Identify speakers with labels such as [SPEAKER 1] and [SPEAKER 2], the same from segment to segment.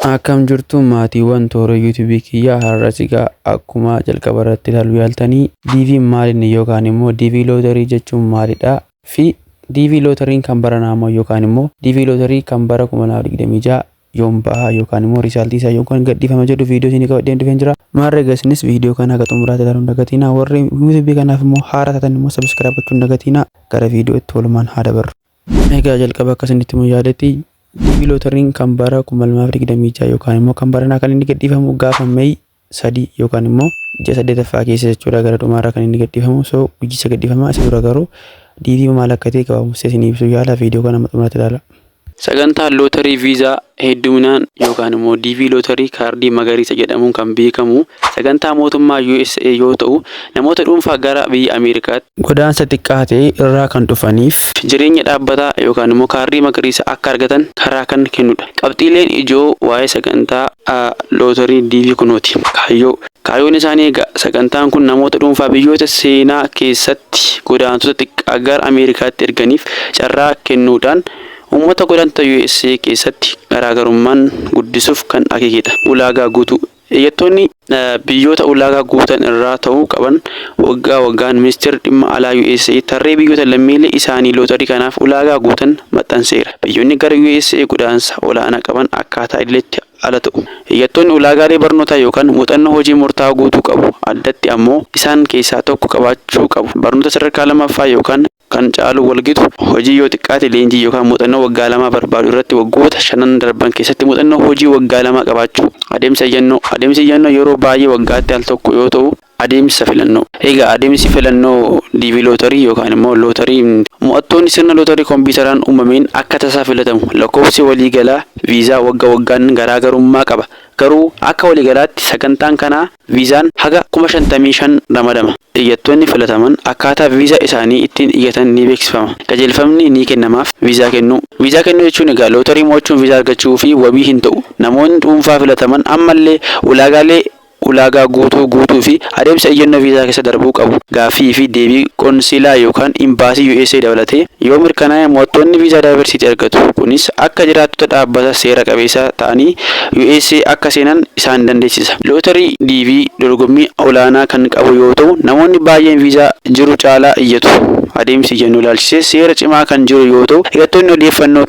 [SPEAKER 1] Akkam jirtu maatiiwwan toora yuutuubii kiyyaa? Har'as egaa akkuma jalqaba irratti ilaaluu yaaltanii, DV maalinni yookaan immoo DV lottery jechuun maalidha fi DV lotteryn kan baranaa immoo yookaan immoo DV lottery kan bara 2026 yoom baha yookaan immoo resultii isaa yookaan gadhiifama jedhu viidiyoo isinii qabadheen dhufeen jira. Maarree egaa isinis viidiyoo kana haga xumuraatti ilaaluun hin dagatinaa. Warri yuutuubii kanaaf immoo haaraa taatan immoo subscribe gochuun hin dagatinaa. Gara viidiyootti walumaan haa dabarru. Egaa jalqaba akka isinitti himuu yaaletti, DV lotteryn kan bara 2026 yookaan immoo kan baranaa kan inni gadhiifamu gaafa May 3 yookaan immoo ji'a saddeetaffaa keessa jechuudha, gara dhumaarra kan inni gadhiifamu. So guyyicha gadhiifama. Isa dura garuu DV maal akka ta'e gabaabumsee isinii ibsuu yaala. Viidiyoo kana xumuraatti ilaala. Sagantaan lootarii viizaa hedduminaan yookaan immoo DV lottery kaardii magariisa jedhamuun kan beekamu sagantaa mootummaa USA yoo ta'u, namoota dhuunfaa gara biyya Ameerikaatti godaansa xiqqaa ta'e irraa kan dhufaniif jireenya dhaabbataa yookaan immoo kaardii magariisa akka argatan karaa kan kennudha. Qabxiileen ijoo waa'ee sagantaa lootarii DV kunooti. Kaayyoon isaanii egaa sagantaan kun namoota dhuunfaa biyyoota seenaa keessatti godaantota xiqqaa gara Ameerikaatti erganiif carraa kennuudhaan uummata godaantota USA keessatti garaagarummaan guddisuuf kan akeekedha. Ulaagaa guutuu. Iyyattoonni biyyoota ulaagaa guutan irraa ta'uu qaban. Waggaa waggaan ministeerri dhimma alaa USA tarree biyyoota lammiilee isaanii lootarii kanaaf ulaagaa guutan maxxanseera. Biyyoonni gara USA godaansa olaanaa qaban akkaataa idileetti ala ta'u. Iyyattoonni ulaagaalee barnootaa yookaan muuxannoo hojii murtaa'aa guutuu qabu. Addatti ammoo isaan keessaa tokko qabaachuu qabu. Barnoota sadarkaa lammaffaa yookaan kan caalu walgitu hojii yoo xiqqaate leenjii yookaan muuxannoo waggaa 2 barbaadu irratti waggoota shanan darban keessatti muuxannoo hojii waggaa 2 qabaachuu. Adeemsa iyyannoo. Adeemsi iyyannoo yeroo baay'ee waggaatti al tokko yoo ta'u, adeemsa filannoo. Egaa adeemsi filannoo DV lottery yookaan immoo lootarii mo'attoonni sirna lootarii kompiitaraan uumameen akka tasaa filatamu. Lakkoofsi waliigalaa viizaa wagga waggaan garaagarummaa qaba. Garuu akka waliigalaatti sagantaan kanaa viizaan haga 55,000 ramadama. Iyyattoonni filataman akkaataa viizaa isaanii ittiin iyyatan ni beeksifama. Qajeelfamni ni kennamaaf. Viizaa kennuu. Viizaa kennuu jechuun egaa lootarii mo'achuun viizaa argachuu fi wabii hin ta'u. Namoonni dhuunfaa filataman ammallee ulaagaalee ulaagaa guutuu guutuu fi adeemsa iyyannoo viizaa keessa darbuu qabu. Gaaffii fi deebii qoonsilaa yookaan imbaasii USA dabalatee yoo mirkanaa'e, mo'attoonni viizaa diversity argatu. Kunis akka jiraattota dhaabbata seera qabeessa ta'anii USA akka seenan isaan dandeessisa. Lootarii DV dorgommii olaanaa kan qabu yoo ta'u, namoonni baay'een viizaa jiru caalaa iyyatu. Adeemsi iyyannoo ilaalchisee seera cimaa kan jiru yoo ta'u, iyyattoonni odeeffannoo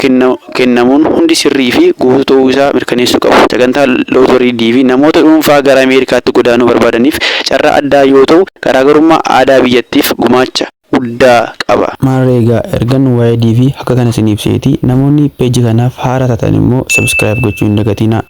[SPEAKER 1] kennamuun hundi sirrii fi guutuu ta'uu isaa mirkaneessuu qabu. Sagantaa lootarii DV namoota dhuunfaa gara Ameerikaatti godaanuu barbaadaniif carraa addaa yoo ta'u, garaagarummaa aadaa biyyattiif gumaacha guddaa qaba. Maarree egaa ergan waa'ee DV akka kana isin ibseeti, namoonni peejii kanaaf haaraa taatan immoo subscribe gochuu hin dagatinaa.